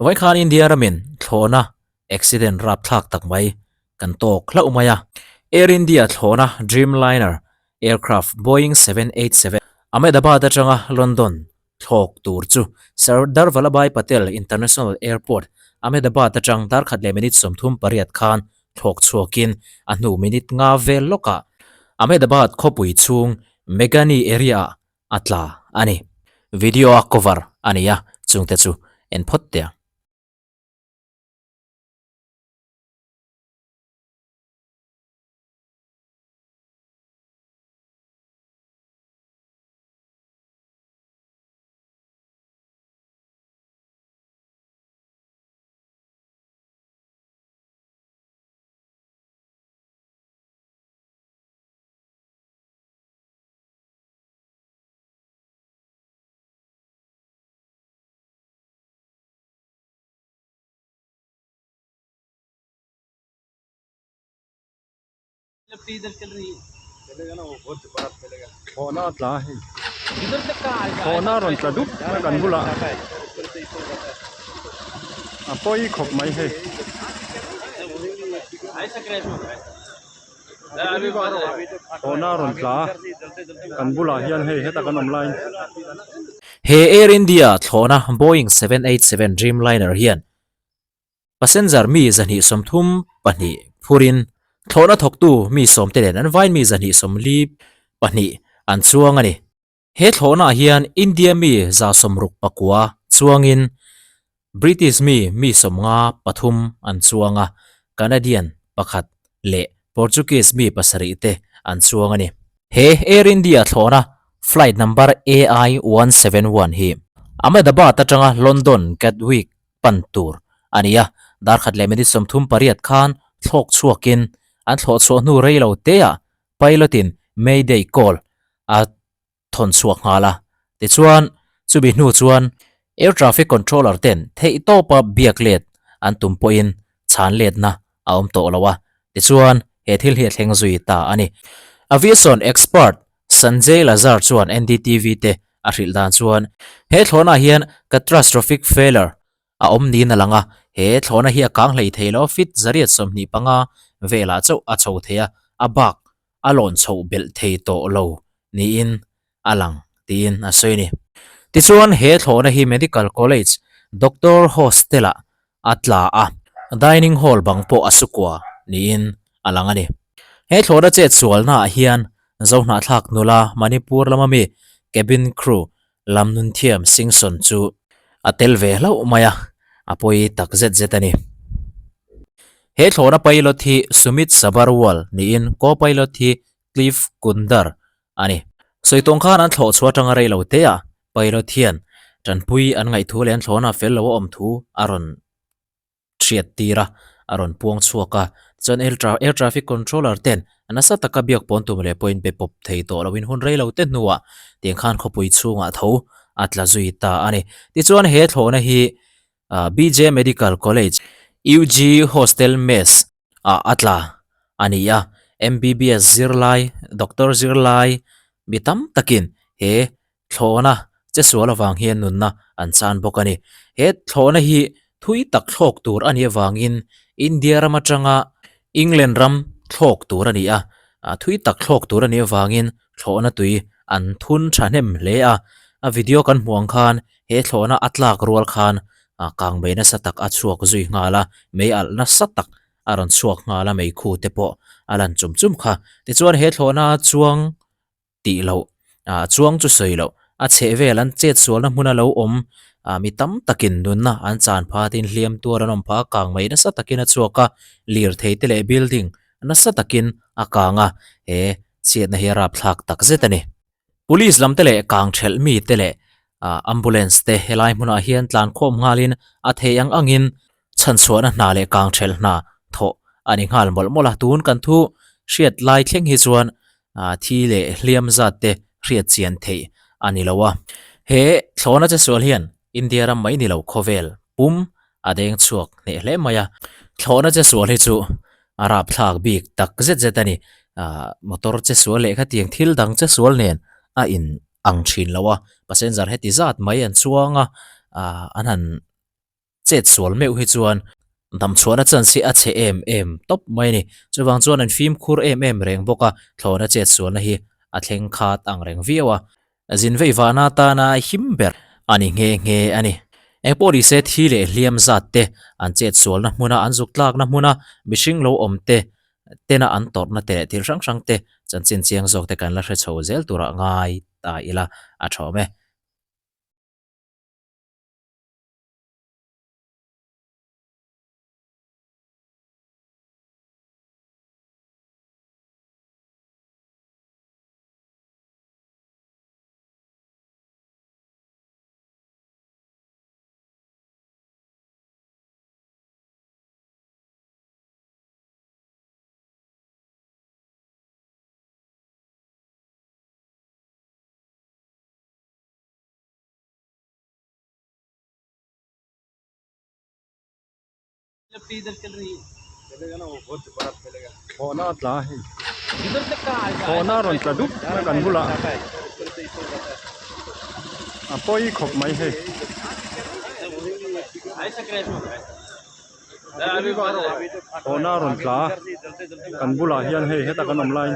Vawikhan India ramin thlawhna accident rapthlak tak mai kan tawk hlauh mai a. Air India thlawhna Dreamliner aircraft Boeing 787 Ahmedabad atanga London thlawk tur chu Sardar Vallabhbhai Patel International Airport, Ahmedabad atang darkhat leh minute 38 khan thlawk chhuakin a hnu minute nga vel lawkah Ahmedabad khawpui chhung Meghani area-ah a tla a ni. Video a cover a ni a, chungte chu en phawt teh ang. Thlawhna a tla a hei thlawhna a rawn tla dup mai kan bulah a pawi khawp mai hei. Thlawhna a rawn tla a kan bulah hian hei heta kan awm laiin. He Air India thlawhna Boeing 787 Dreamliner hian Passenger mi 232 phurin thlawhna thawktu mi sawmte nen an vain mi 242 an chuang a ni. He thlawhnaah hian India mi 69 chuangin British mi mi 53 an chuang a, Canadian pakhat leh Portuguese mi pasarih te an chuang a ni. He Air India thlawhna flight number AI171 hi Ahmedabad atanga London Gatwick pan tur a ni a, darkhat leh minute 38 khan thlawk chhuakin an thlawh chhuah hnu rei lo teah pilot in Mayday call a thawn chhuak nghal a. Tichuan, chumi hnu chuan air traffic controller ten theihtawpa biak let an tum pawhin chhan letna a awm tawh lo a, tichuan he thil hi a thleng zui ta a ni. Aviation expert Sanjay Lazar chuan NDTV te a hrilh dan chuan he thlawhnaah hian catastrophic failure a awm niin a lang a, he thlawhna hi a kang hlei thei lo, feet 125 velah chauh a chho thei a, a bak a lawn chhoh belh thei tawh lo niin a lang tiin a sawi a ni. Tichuan he thlawhna hi Medical College Doctor Hostel-ah a tla a, dining hall bang pawh a su kua niin a lang a ni. He thlawhna chet sualnaah hian Zohnahthlak nula Manipur lama mi cabin crew lam nunthiam Singson chu a tel ve hlauh mai a, a pawi tak zet zet a ni. He thlawhna pilot hi Sumit Sabharwal niin co-pilot hi Cliff Kundar a ni. Sawitawng khan an thlawh chhuah atanga rei lo te a, pilot hian tanpui an ngaih thu leh an thlawhna fel lo a awm thu a rawn hriat tir a, a rawn puang chhuak a. Chuan air air traffic controller ten nasa taka biak pawn tum leh pawhin be pawp thei tawh loin hun rei lo te hnuah tiang khan khawpui chhungah tho a tla zui ta a ni. Tichuan he thlawhna hi BJ Medical College, UG Hostel Mess, ah a tla a ni a, MBBS zirlai, doctor zirlai mi tam takin he thlawhna che sual avang hian nunna an chan bawk a ni. He thlawhna hi thui tak thlawk tur a nih avangin India ram atanga England ram thlawk tur a ni a, thui tak thlawk tur a nih avangin thlawhna tui an thun thahnem hle a, a video kan hmuh ang khan he thlawhna a tlak rual khan kang mei nasa tak a chhuak zui nghal a, mei alh nasa tak a rawn chhuak nghal a, meikhu te pawh a lan chum chum kha. Tichuan he thlawhna chuang tih loh, chuang chu sawi loh, a chhehvel an chet sualna hmuna lo awm mi tam takin nunna an chan phatin hliam tuar an awm phah a, kang mei nasa takin a chhuak a, lirthei te leh building nasa takin a kang a, he chhiatna hi a rapthlak tak zet a ni. Police lam te leh kang thelh mi te leh ambulance te helai hmunah hian tlan khawm nghalin a thei ang angin chhanchhuahna hna leh kang thelh hna thawh a ni nghal mawlh mawlh a. Tun kan thu hriat lai thleng hi chuan thi leh hliam zat te hriat chian theih a ni lo a. He thlawhna che sual hian India ram mai ni lo khawvel pum a deng chhuak hneh hle mai a. Thlawhna che sual hi chu a rapthlak bik tak zet zet a ni. Ahh motor che sual leh khatiang thil dang che sual nen a in ang thin lo a, passenger heti zat mai an chuang a, ahh an han. Chet sual meuh hi chuan damchhuahna chance hi a chhe em em tawp mai a ni. Chuvang chuan an fimkhur em em reng bawk a, thlawhna chet sualna hi a thleng khat ang reng viau a. Zin vei vahna atana him ber a ni nghe nghe a ni. Engpawh ni se thi leh hliam zat te, an chet sualna hmuna an zuk tlakna hmuna mihring lo awm te, tena an tawrhna te leh thil hrang hrang te chanchin chiang zawk te kan la hre chho zel turah ngai ta ila a tha awm e. Thlawhna a tla hei thlawhna a rawn tla dup mai kan bulah a pawi khawp mai hei. Thlawhna a rawn tla a kan bulah hian hei heta kan awm laiin.